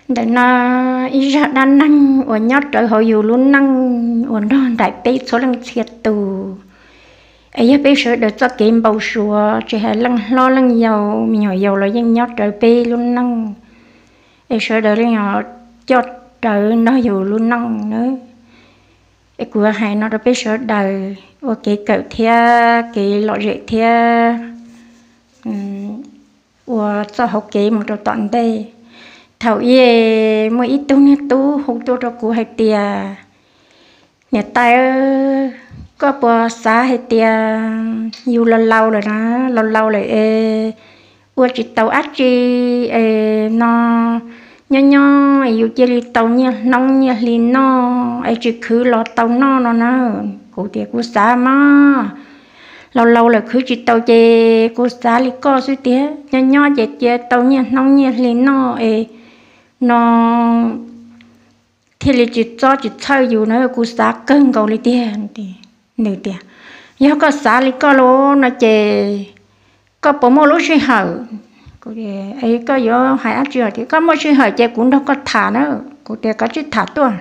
Ntawm no ib zaj dab neeg uas nyob rawv hauv yus lub neej uas nrog nraim peb txhua leej txhia tus, es yog peb sawv daws txoj kev npau suav, tsis hais leej hlob leej yau, me nyuam yaus los yeej nyob rawv peb lub neej, es sawv daws yeej coj rawv nrog yus lub neej nawb. Es kuv hais no rau peb sawv daws ua kev kawm thiab kev lom zem thiab ua txoj hauv kev mus rau tom ntej. Thaum ub muaj ib tug niag tub hu tuaj rau kuv hais tias, niam tais, koj puas xav hais tias yus laus laus lawm na, laus laus lawm es ua tsis tau dab tsi es no nyob nyob yus cia li tau nyiaj hnub nyiaj hli noj es tsis khwv los tau noj no na. Kuv tias kuv xav mas, laus laus lawm khwv tsis tau ces kuv xav li koj xwb tiag, nyob nyob ces cia tau nyiaj hnub nyiaj hli noj es no thiaj li tsis txob tsis txhawj yus na, kuv xav kawg nkaus li tiag. Nws tias, yog koj xav li koj lawm no ces koj puas muaj lub sij hawm? Koj yuav hais dab tsi tias koj muaj sij hawm ces kuv nrog koj tham na. Kuv tias koj tsij tham tuaj.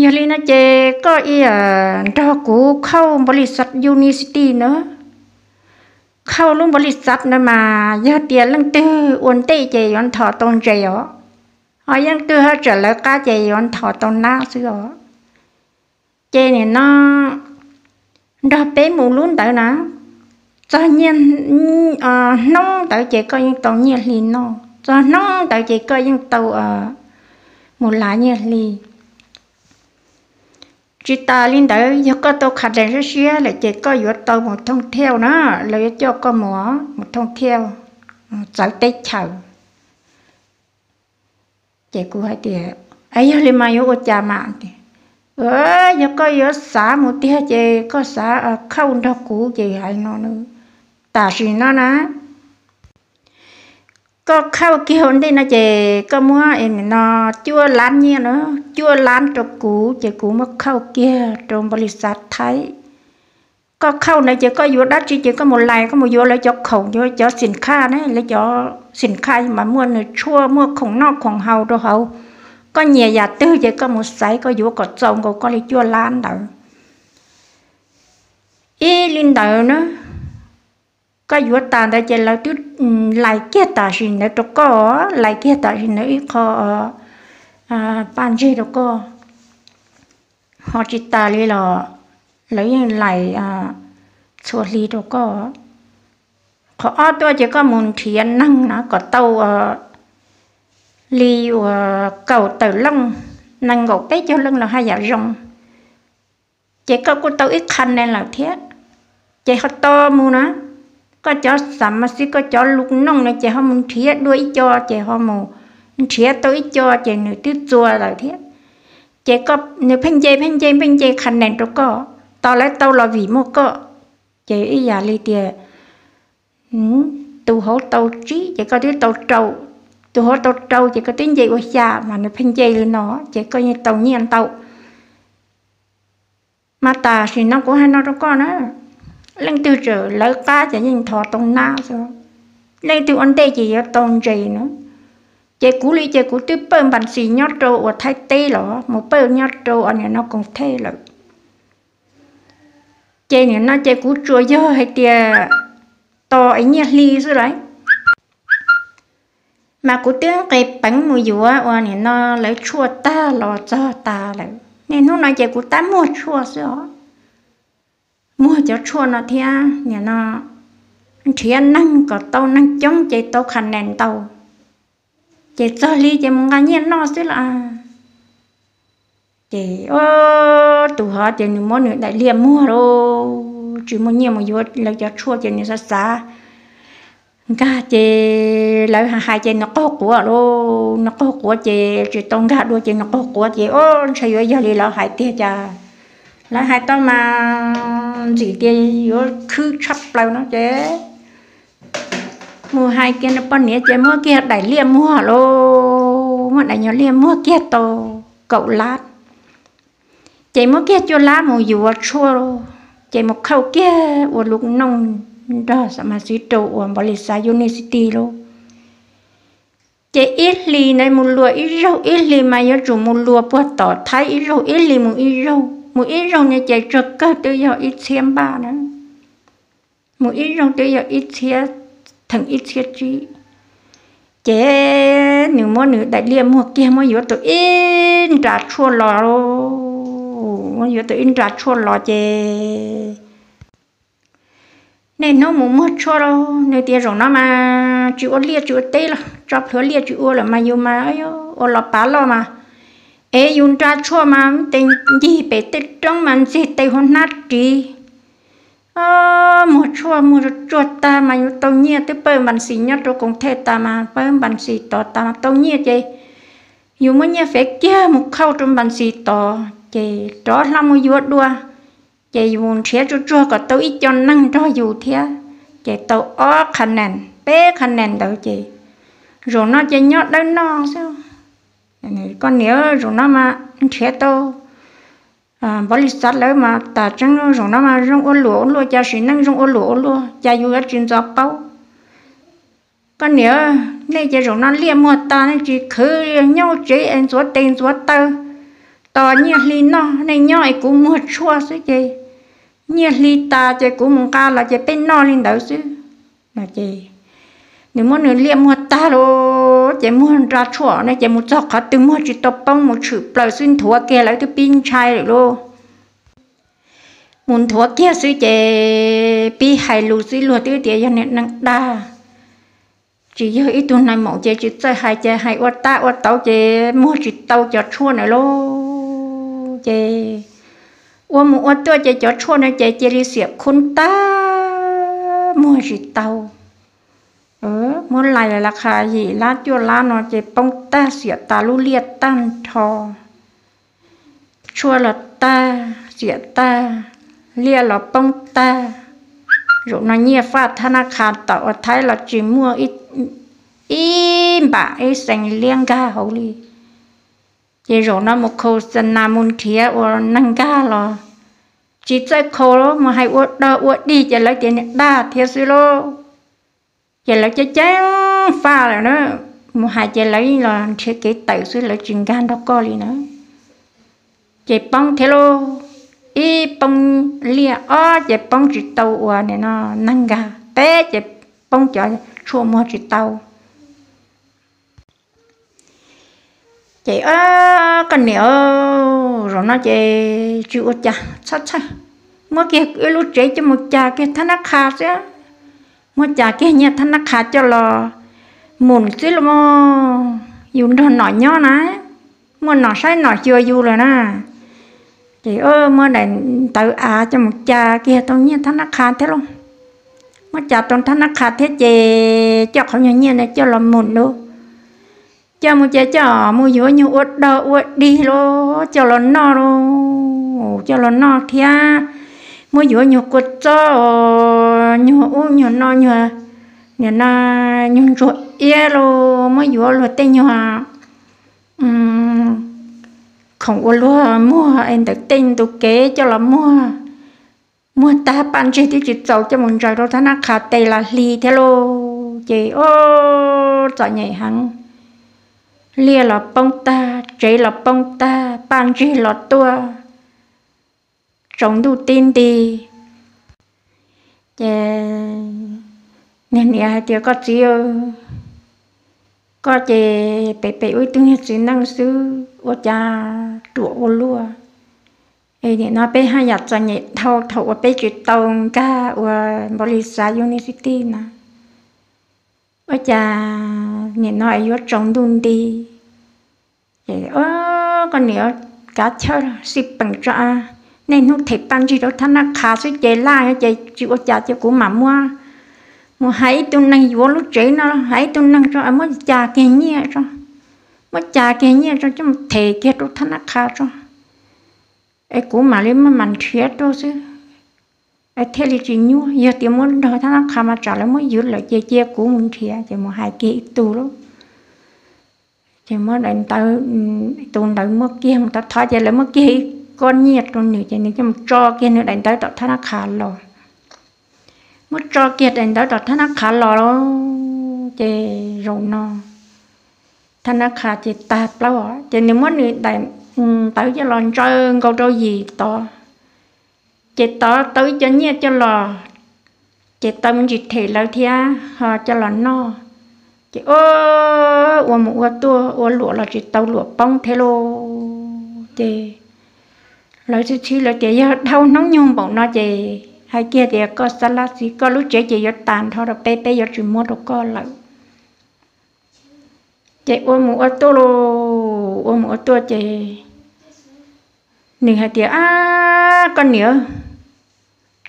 Yog li no ces koj ib yam nrog kuv khauj npaus lis xav university na. Khauj lub npaus lis xav na mas yog tias leej twg ua ntej ces yuav nthos tau ntses os. Ho leej twg ho tseem lawv qab ces yuav nthos tau nab xwb os. Ces nim no nrog peb mus lub ntawd na, txog hnub ntawd ces koj yeej tau nyiaj hli noj, txog hnub ntawd ces koj yeej tau mus lav nyiaj hli. Tsis tas li ntawd, yog koj tau kha dees siab siab lawm ces koj yuav tau mus thooj thiaj na, lawv yuav coj koj mus, mus thooj thiaj, txawv teb chaws. Ces kuv hais tias, es yog li mas yuav ua cas mas? Yog koj yuav xav mus tiag ces koj xav khauj nrog kuv ces hais no, tam sim no na, koj khauj kiag ua ntej no ces koj muab no cuaj lab nyiaj na, cuaj lab rau kuv ces kuv muab khauj kiag rau npaus lis xav Thaib. Koj khauj ntawd ces koj yuav dab tsi ces koj mus lais, koj mus yuav lawv cov khoom, yuav cov xim khaj na, lawv cov xim khaj mas muaj nws tshuaj, muaj khoom noj khoom haus rau hauv. Koj nyiam yam twg ces koj mus xaiv, koj yuav kom txaus nkaus koj li cuaj lab ntawd. Ib li ntawd na, koj yuav tas ntawd ces lawv twb lais kiag tam sim ntawd rau koj, lais kiag tam sim ntawd ib qho paj ntseg rau koj. Ho tsis tas li los lawv yeej lais txhua hli rau koj. Qhov ob tuaj ces koj mus nrhiav neeg na kom tau li uas kaum tawm leej, nees nkaum peb caug leej los haj yam zoo. Ces koj kuj tau ib qha nees lawm thiab. Ces ho tau mus na, koj cov xam mas xij koj cov lus nooj no ces ho mus nrhiav dua ib co, ces ho mus nrhiav tau ib co ces nws twb txua lawm thiab. Ces nws pheej nce pheej nce pheej nce qha nees rau koj, tos lawv tau los vim muaj koj. Ces ib yam li tias tus hauv tau tsib ces koj twb tau rau, tus hauv tau rau ces koj twb nce ua xya, mas nws pheej nce li no ces koj yeej tau nyiaj ntau. Mas tam sim no kuv hais no rau koj na, leej twg tseem lawv qab ces yeej nthos tau nab xwb, leej twg ua ntej ces yuav tau ntses na. Ces kuv li ces kuv twb pawj npas xis nyob rau uas Thaib teb los mus pawj nyob rau uas nim no koom thej lawm. Ces nim no ces kuv tsuas yog hais tias tos es nyiaj hli xwb lauj. Mas kuv twb nqis peev mus yuav uas nim no lawv tshuaj tag los txog tas lawm, niaj hnub no ces kuv tab muag tshuaj xwb os. Muag cov tshuaj no thiab nim no nrhiav neeg kom tau neeg coob ces tau qha nees ntau, ces txog hli ces mus nqa nyiaj noj xwb las. Ces tus hov ces nws muab nws daim liaj muag lauj, tsis muaj nyiaj mus yuav lawv cov tshuaj ces nws xav xav nkag ces lawv hais ces nws qaug quav lauj, nws qaug quav ces tsis tau nkag dua ces nws qaug quav ces o, ntshai yuav yog li lawv hais tiag cas. Lawv hais tau mas ntxim tias yuav khwb tshaj plaws no ces mus hais kiag nws poj niam ces muab kiag daim liaj muag lauj, muab daim nyuag liaj muag kiag tau kaum lab. Ces muab kiag cuaj lab mus yuav tshuaj, ces mus khauj kiag ua lus nooj nrog xam mas xij rau uas npaus lis xav university lauj. Ces ib hlis ntawd mus luas ib zaug, ib hlis mas yuav tsum mus luas puag tom Thaib ib zaug, ib hlis mus ib zaug, mus ib zaug ne ces tsawg kawg twb yog ib txhiab npaj na. Mus ib zaug twb yog ib txhiab, theem ib txhiab tsib. Ces nws muab nws daim liaj muag kiag muab yuav tau ib nra tshuaj los, muab yuav tau ib nra tshuaj los ces niaj hnub mus muag tshuaj los nws tias zaum no mas tsis ua liaj tsis ua teb los tso plhuav liaj tsis ua lawm mas yus mas ua los pav loj mas, es yus nra tshuaj mas tes ncig pem tej roob mas ntxig tes hauv hnab ris. Muag tshuaj muag tsuag tag mas yus tau nyiaj twb pawj npas xis nyob rau koom thej tas mas pawj npas xis tod tas mas tau nyiaj ces yus muab nyiaj fev kiag mus khauj rau npas xis tod ces rov hlo mus yuav dua. Ces yus nrhiav tsuag tsuag kom tau ib co neeg nrog yus thiab, ces tau ob qha nees peb qha nees ntawd ces zaum no ces nyob dawb noj xwb. Koj niam, zaum no mas nrhiav tau npav lis xav lawv mas tas tseeb, zaum no mas zoo ua luam ua luaj, cas sim neej zoo ua luam ua luaj, cas yus yuav tsis ntxov paub. Koj niam, nej ces zaum no liaj muag tas nej tsis khwv, nyob tsev es ntxuav tes ntxuav taw tos nyiaj hli noj, nej nyob es kuv muag tshuaj xwb ces nyiaj hli tas ces kuv mus nqa los ces peb noj li ntawd xwb. Ces nws muab nws liaj muag tag lauj, ces muag nra tshuaj ne ces mus txog qhov twg muag tsis tau poob, mus tshwm plaws xwb nthuav kiag lawv twb pib ntshai lawm lauj. Mus nthuav kiag xwb ces pib hais lus xwb, luag twb tias yog niag neeg dag, tsis yog ib tug neeg maum ces tsis txawj hais, ces hais ua tab ua tauv ces muag tsis tau cov tshuaj na lauj. Ces ua mus ua tuaj ces cov tshuaj na ces cia li xiam khub tag, muag tsis tau. Muab lais lawm qhov yim lab cuaj lab no ces poob tag, xiam tas lub liaj tag nrho. Tshuaj los tag, xiam tag, liaj los poob tag. Zaum no nyiaj faj thab nab qha tom uas Thaib los tsis muaj ib npam ib xees liab nkag hauv li. Ces zaum no mus khau xa nas mus nrhiav ua neeg nkag los tsis txawj khau, mus hais ua dog ua dig ces lawv tias niag dag thiab xwb lauj. Ces lawv ceeb ceeb faj lawm na, mus hais ces lawv los nrhiav kev tawm xwb, lawv tsis nkag nrog koj li na. Ces poob thiab lauj, ib poob liaj, ob ces poob tsis tau ua neeg nkag, peb ces poob cov tshuaj muag tsis tau. Ces koj niam, zaum no ces tsis ua cas, txhob txhawj, muab kiag ib lub tsev coj mus cas kiag thab nab qha xwb, muab cas kiag nyiaj thab nab qha coj los mus xwb los mas, yus nrog nom nyob na, muaj nom saib nom xyuas yus lawm na. Ces muab daim ntawv av coj mus cas kiag tau nyiaj thab nab qha thiab lauj, muab cas tau thab nab qha thiab ces coj qhov nyuag nyiaj na coj los mus lauj. Coj mus ces coj mus yuav nyuag ua dog ua dig los coj los noj lauj, coj los noj thiab. Muab yuav nyuag kua txob, nyuag ub nyuag no, nyuag, nim no, nyuag ntsuag iab los muab yuav luag tej nyuag khoom ua luag muag es ntawm tej ntu kev coj los muag. Muag tag paj ntsig twb tsis txaus coj mus ntsaws rau thab nab qha tes las hli thiab lauj. Ces ob txom nyem heev, liaj los poob tag, tsev los poob tag, paj ntsig los tuaj, tsaus ntuj tib nti. Ces niag niam hais tias, Koj txiv, koj ces pem pem ua ib tug niag txiv neej xwb ua cas ruam ua luaj. Es nim no peb haj yam txom nyem dhau thaum uas peb tsis tau nkag ua npaum li xav university na, ua cas nim no es yuav tsaus ntuj nti. Ces koj niam, kav chawj xij peem tso, niaj hnub them paj ntsig rau thab nab qha xwb ces laj ces tsis ua cas ces kuv mam muab mus hais ib tug neeg yuav lub tsev no, hais ib tug neeg tso muab cas kiag nyiaj tso, muab cas kiag nyiaj tso coj mus them kiag rau thab nab qha tso, es kuv mam li maj mam nrhiav rau xwb, thiaj li tsis nyuaj. Yog tias muab nrog thab nab qha mas tsam lawv muab yuav lawm ces cia kuv mus nrhiav. Ces mus hais kiag ib tug lauj, ces muab daim ntawv, tus ntawd muab kiag mus thov thov ces lawv muab kiag ib kob nyiaj rau nws ces nws coj mus tso kiag nws daim ntawv tom thab nab qha los. Muab tso kiag daim ntawv tom thab nab qha los lauj, ces zaum no Thab Nab Qha ces tag plaub os, ces nws muab nws daim ntawv coj los ntsaws nkaus rau yim tod, ces tod tau ib co nyiaj coj los, ces tau me ntsis them lawv thiab ho coj los noj. Ces ua mus ua tuaj ua luam los tsis tau luam poob thiab lauj. Ces lawv txhib txhib lawv tias yog dhau hnub nyoog npaum no ces hais kiag tias koj xab lab txiv, koj lub tsev ces yuav tas nrho rau peb, peb yuav tsis muab rau koj lawm. Ces ua mus ua tuaj lauj, ua mus ua tuaj ces nws hais tias, Ab koj niam,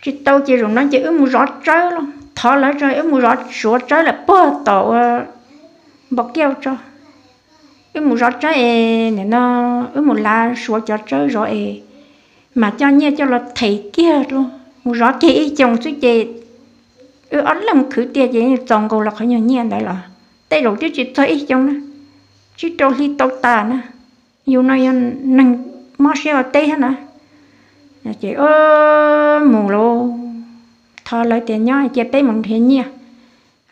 tsis tau ces zaum no ces wb mus zov tsawb los thov lawv tso, wb mus zov suav tsawb lawm puag tom ua npau kiaj tso. Wb mus zov tsawb es nim no wb mus lav suav cov tsawb zov es mas coj nyiaj coj los them kiag rau. Mus zov kiag ib xyoos xwb ces wb ob leeg khwv tiag ces txaus nkaus los qhov nyuag nyiaj ntawd los tej zaum twb tsis txog ib xyoos na, tsib rau hli tau tas na. Yus no yog neeg mob siab ua teb thiab na. Ces mus lauj, thov lawv tias nyob cia peb mus nrhiav nyiaj,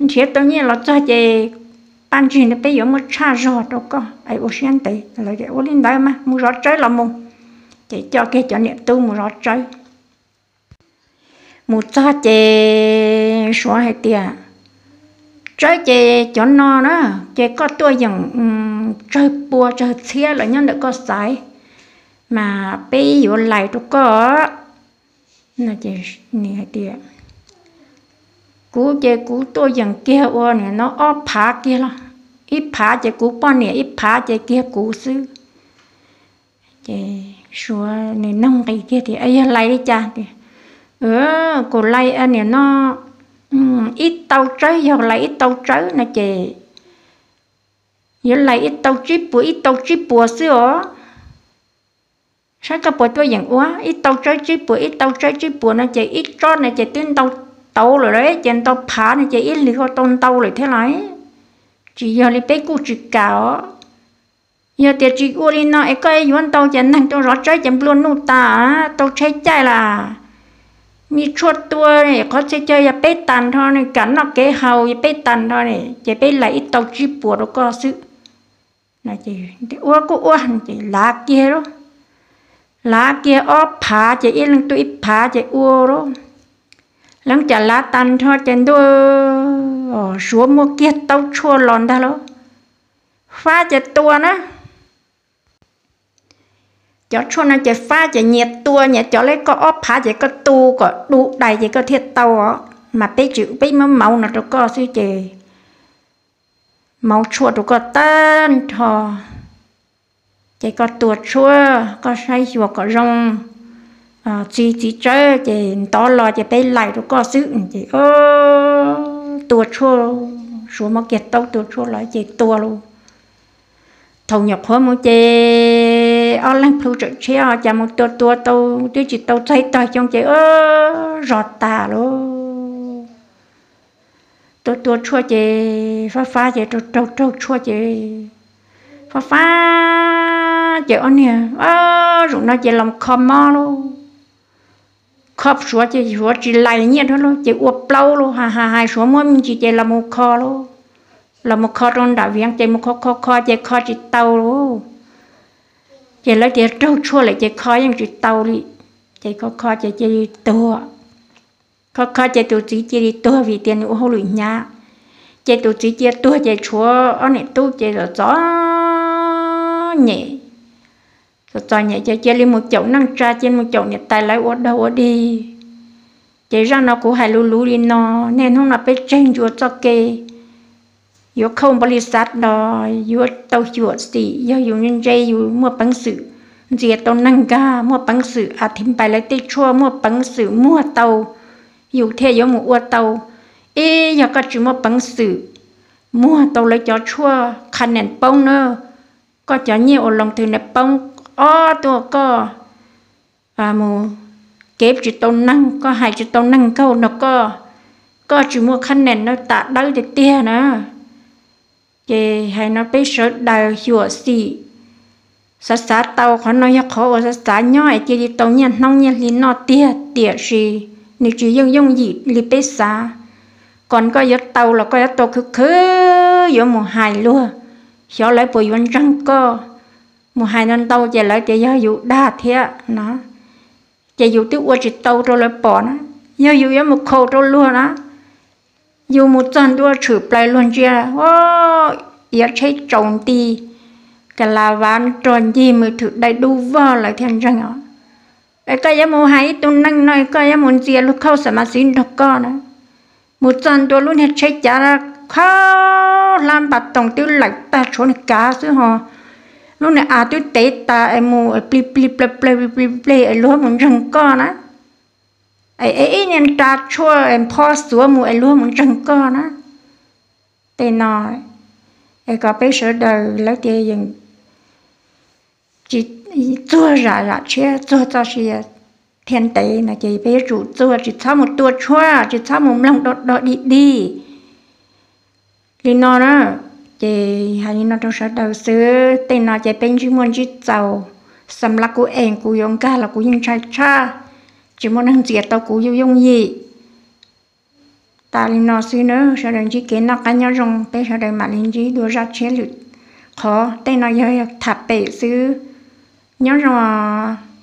nrhiav tau nyiaj los txog ces paj ntsig ntawd peb yuav muaj tshaj zog rau koj es ua siab ntev. Lawv tias ua li ntawd mas mus zov tsawb los mus. Ces coj kiag cov niam tub mus zov tsawb. Mus txog ces suav hais tias, Tsawb ces cov no na, ces koj tuaj yeem tsawg pua tsawg txhiab lawm nyob ntawm koj xaiv, mas peb yuav lais rau koj. Nws hais tias, Kuv ces kuv tuaj yeem kiag ua nim no ob phav kiag los, ib phav ces kuv poj niam, ib phav ces kiag kuv xwb. Ces suav nws noog nqis kiag tias, Yog lais li cas? Tias, Kuv lais nim no ib tau tsawb, yog lais ib tau tsawb no ces yuav lais ib tau tsib puas, ib tau tsib puas xwb os. Saib koj puas tuaj yeem ua ib tau tsawb tsib puas, ib tau tsawb tsib puas no ces ib tsob no ces twb ntau tauv lawm lauj, ces ntau phav no ces ib hlis ho tau ntau lawm thiab los. Tsis yog li peb kuj tsis kam os. Yog tias tsis ua li no es koj yuav ntau ces neeg tuaj zov tsawb ces nplua nuj tas, tau tshaib caij las. Me tshuaj tua, qhov txhia chaw yog peb tag nrho ne, kev noj kev haus yog peb tag nrho ne, ces peb lais ib tau tsib puas rau koj xwb. Ua kuj ua, ces lav kiag lauj. Lav kiag ob phav ces ib leeg tuaj ib phav ces ua lauj. Leej cas lav tag nrho ces ntuj, suav muaj kiag tau tshuaj los ntag lauj. Fab ces tua na. Cov tshuaj no ces fab ces nyias tua nyias cov, lawv koj ob phav ces koj tu kom du dais ces koj thiaj tau os. Mas peb tsis, peb muab mauv no rau koj xwb ces mauv tshuaj rau koj tag nrho. Ces koj tua tshuaj, koj saib xyuas kom zoo, txiv, txiv tsawb ces ntov los ces peb lais rau koj xwb. Ces tua tshuaj, suav muab kiag tau tua tshuaj los ces tua lauj. Thaum nyuam qhuav mus ces ob leeg plhu tsawm tshiab, cas mus tua tua tau twb tsis tau txog ib tog xyoo ces zog tas lauj. Tua tua tshuaj ces fab fab ces raug raug tshuaj ces fab fab ces ob niag, Zaum no ces los kho mob lauj. Kho suav ces suav tsis lais nyiaj rau lauj, ces ua plaub lauj, hais hais suav muab me ntsis ces los mus kho lauj. Los mus kho rau nram viav ces mus kho kho kho ces kho tsis tau lauj. Ces lawv tias raug tshuaj lawm ces kho yeej tsis tau li. Ces kho kho ces cia li tuag. Kho kho ces tus txiv cia li tuag vim tias nws ua hauj lwm hnyav. Ces tus txiv cia tuag ces tshuav ob niam tub ces txom txom nyem. Txom txom nyem ces cia li mus caum neej tsa, cia li mus caum niam tais lawv ua dog ua dig. Ces zaj no kuv hais luv luv li no, niaj hnub no peb tseg ntsuas txoj kev yuav khauj npaum li xav los yuav tau xyuam xim, yog yus ntse yus muaj peev xwm ntxias tau neeg nkag, muaj peev xwm a thiv npais lawv tej tshuaj, muaj peev xwm muag tau yus thiaj yuav mus ua tau. Ib yog koj tsis muaj peev xwm muag tau lawv cov tshuaj qha nees poob na, koj cov nyiaj ua loo twg na poob, ob tuaj koj mus kev tsis tau neeg, koj hais tsis tau neeg nkaug no koj, koj tsis muaj qhab nees no tas dawb tiag tiag na. Ces hais no peb sawv daws xyuam xim, xav xav tau qhov no yog qhov uas xav xav nyob es cia li tau nyiaj hnub nyiaj hli noj tiag, tiam sis nws tsis yooj yooj yim li peb xav. Kom koj yuav tau los koj yuav tau khwv khwv yuav mus hais luag, xyov lawv puas yuav ntseeg koj. Mus hais ntau ntau ces lawv tias yog yus dag thiab no, ces yus twb ua tsis tau rau lawv pom na. Yog yus yuav mus khaus rau luag na, yus mus txog ntua tshwm plaws luag ntsia, o, iav tsheb tsaus nti, kas las vav nrog ncig, mws thwm dai dub vog lawv thiaj ntseeg os. Es koj yuav mus hais ib tug neeg no, koj yuav mus ntxias luag khauj xa ma xiv nrog koj na, mus txog ntua lub niag tsheb cav khab hlab npas toos twb lawm tag, tshuav niag kav xwb ho, lub niag av twb tev tas es mus plig plig plawg plawg plig plig plig es luag mus ntseeg koj na. Es ib niag nra tshuaj nphob xuav mus es luag mus ntseeg koj na. Tej no es kom peb sawv daws lawv tias yeej tsis txuag zam zam tshiab, txuag txoj sia thiaj ntev no ces peb yuav tsum txuag, tsis txhob mus tua tshuaj, tsis txhob mus mloog dog dog dig dig li no na. Ces hais li no rau sawv daws xwb, tej no ces peb ntsib muaj ntsib txaus, xam lab kuv es kuv yuav nkag los kuv yeej ntshai tshaj, tsis muaj neeg ntxias tau kuv yooj yooj yim. Tas li no xwb na, sawv daws ntsib kev noj qab nyob zoo, peb sawv daws mam li ntsib dua zaj tshiab lwm qhov. Tej no yog tham pem xwb, nyob zoo os.